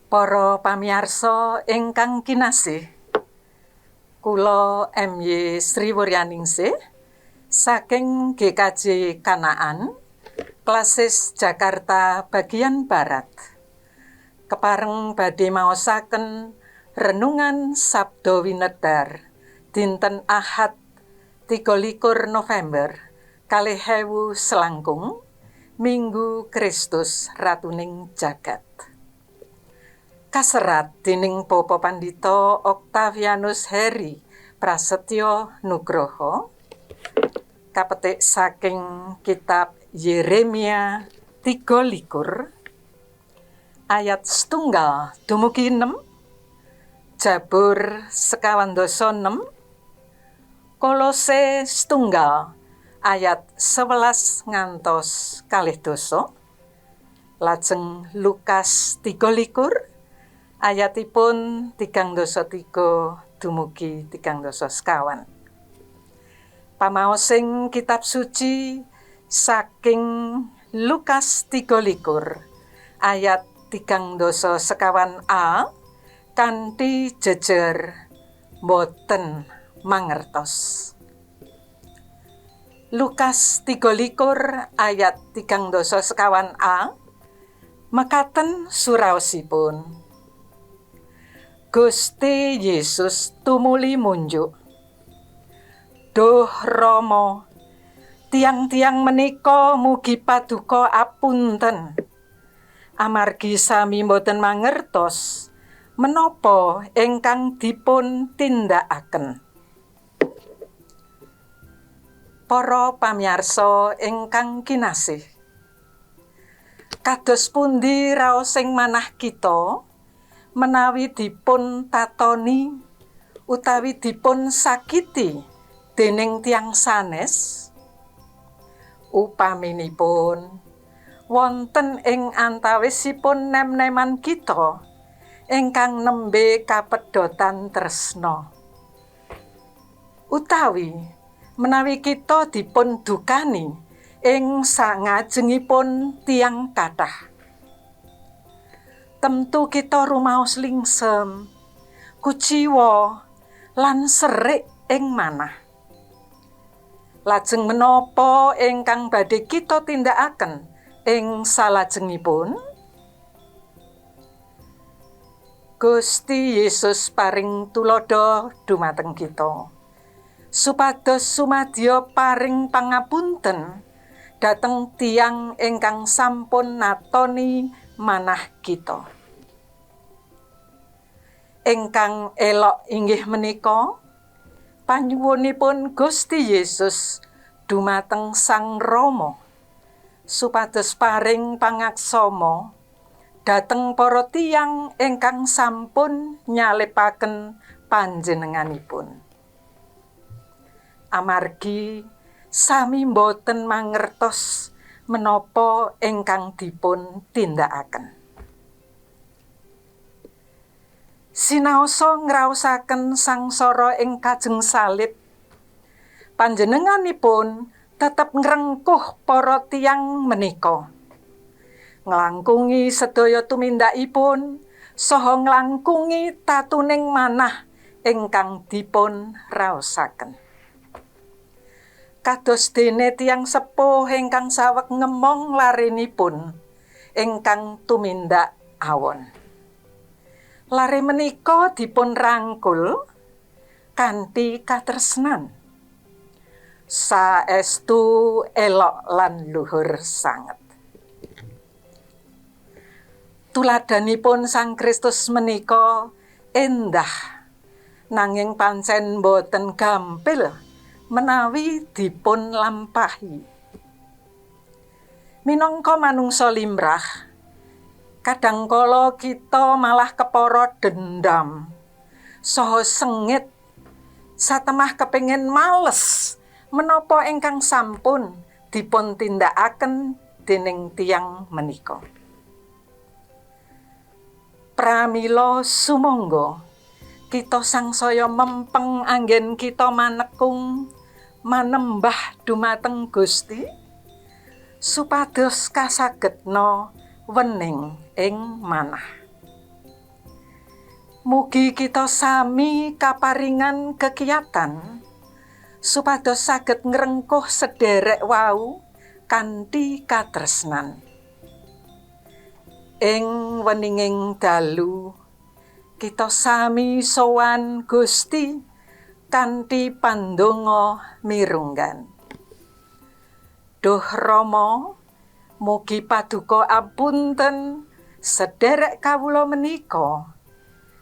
Para pamiyarsa ingkang kinasih, kula MY Sri Wuryaningsih saking GKJ Kanaan, Klasis Jakarta bagian Barat. Kepareng badhe maosaken renungan Sabda Winedar dinten Ahad 23 November 2021, Minggu Kristus Ratuning Jagat. Kaserat dening Bapak Pandita Octavianus Heri Prasetyo Nugroho, kapetik saking kitab Yeremia 23 ayat 1 dumugi 6, Jabur 96, Kolose 1 ayat 11 ngantos 12, lajeng Lukas 23 ayatipun 33 dumugi 34. Pamaosing kitab suci saking Lukas 23 ayat 34a kanthi jejer boten mangertos. Lukas 23 ayat 34a mekaten suraosipun. Gusti Yesus tumuli munjuk. Duh Rama, tiang-tiang menika mugi paduka apunten. Amargi sami boten mangertos menapa ingkang dipun tindakaken. Para pamiyarsa ingkang kinasih, kados pundi raosing manah kita menawi dipun tatoni utawi dipun sakiti dening tiyang sanes? Upaminipun wonten ing antawisipun nem-neman kita ingkang nembe kapedhotan tresna, utawi menawi kita dipun dukani ing sangajengipun tiyang kathah, tentu kita rumaos lingsem, kuciwa lan serik ing manah. Lajeng menapa ingkang badhe kita tindakaken ing salajengipun? Gusti Yesus paring tuladha dumateng kita supados sumadyo paring pangapunten dhateng tiyang ingkang sampun natoni manah kita. Ingkang elok inggih menika panyuwunipun Gusti Yesus dumateng Sang Rama supados paring pangaksama dhateng para tiyang ingkang sampun nyalipaken panjenenganipun. Amargi sami boten mangertos menapa ingkang dipun tindakaken. Sinaosa ngraosaken sangsara ing kajeng salib, panjenenganipun tetep ngrengkuh para tiyang menika, nglangkungi sedaya tumindakipun saha nglangkungi tatuning manah ingkang dipun raosaken. Kados dene tiyang sepuh ingkang saweg ngemong larenipun ingkang tumindak awon. Lare menika dipun rangkul kanthi katresnan. Saestu elok lan luhur sanget. Tuladanipun Sang Kristus menika endah, nanging pancen boten gampil menawi dipun lampahi. Minangka manungsa limrah, kadangkala kita malah kepara dendam saha sengit satemah kepengin males menapa ingkang sampun dipun tindakaken dening tiyang menika. Pramila sumangga kita sangsaya mempeng anggen kita manekung manembah dumateng Gusti supados kasagedna wening ing manah. Mugi kita sami kaparingan kekiyatan supados saged ngrengkuh sederek wau kanthi katresnan. Ing weninging dalu kita sami sowan Gusti kanthi pandonga mirunggan. Duh Rama, mugi paduka apunten sederek kawula menika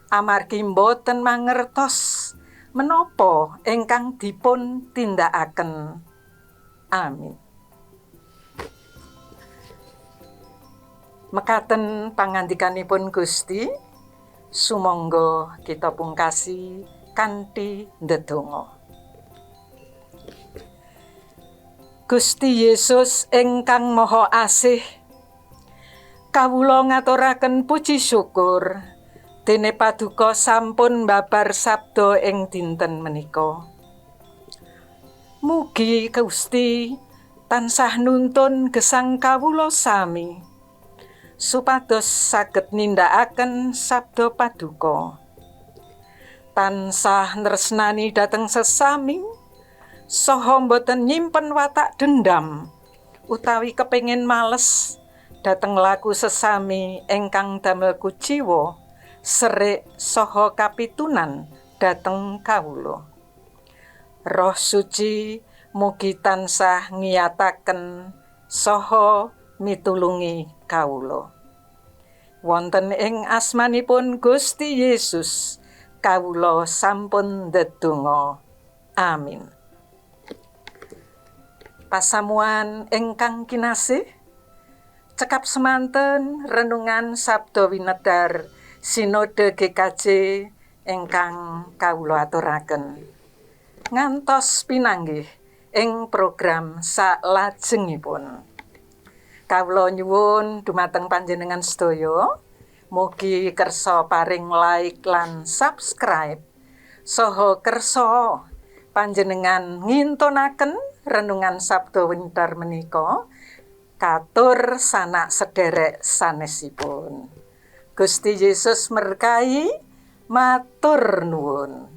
amargi mboten mangertos menapa ingkang dipun tindakaken. Amin. Mekaten pangandikanipun Gusti, sumangga kita pungkasi kanthi ndedonga. Gusti Yesus ingkang Maha Asih, kawula ngaturaken puji syukur dene paduka sampun babar sabda ing dinten menika. Mugi Gusti tansah nuntun gesang kawula sami supados saged nindakaken sabda paduka, tansah nresnani dhateng sesami, saha mboten nyimpen watak dendam utawi kepengin males dhateng laku sesami ingkang damel kuciwa, serik saha kapitunan dhateng kawula. Roh Suci mugi tansah ngiyataken saha mitulungi kawula. Wonten ing asmanipun Gusti Yesus kawula sampun ndedonga. Amin. Pasamuan ingkang kinasih, cekap semanten renungan Sabda Winedar Sinode GKJ ingkang kawula aturaken. Ngantos pinanggih ing program salajengipun. Kawula nyuwun dumateng panjenengan sedaya, mugi kersa paring like lan subscribe saha kersa panjenengan ngintunaken renungan Sabda Winedar menika katur sanak sederek sanesipun. Gusti Yesus berkahi, matur nuwun.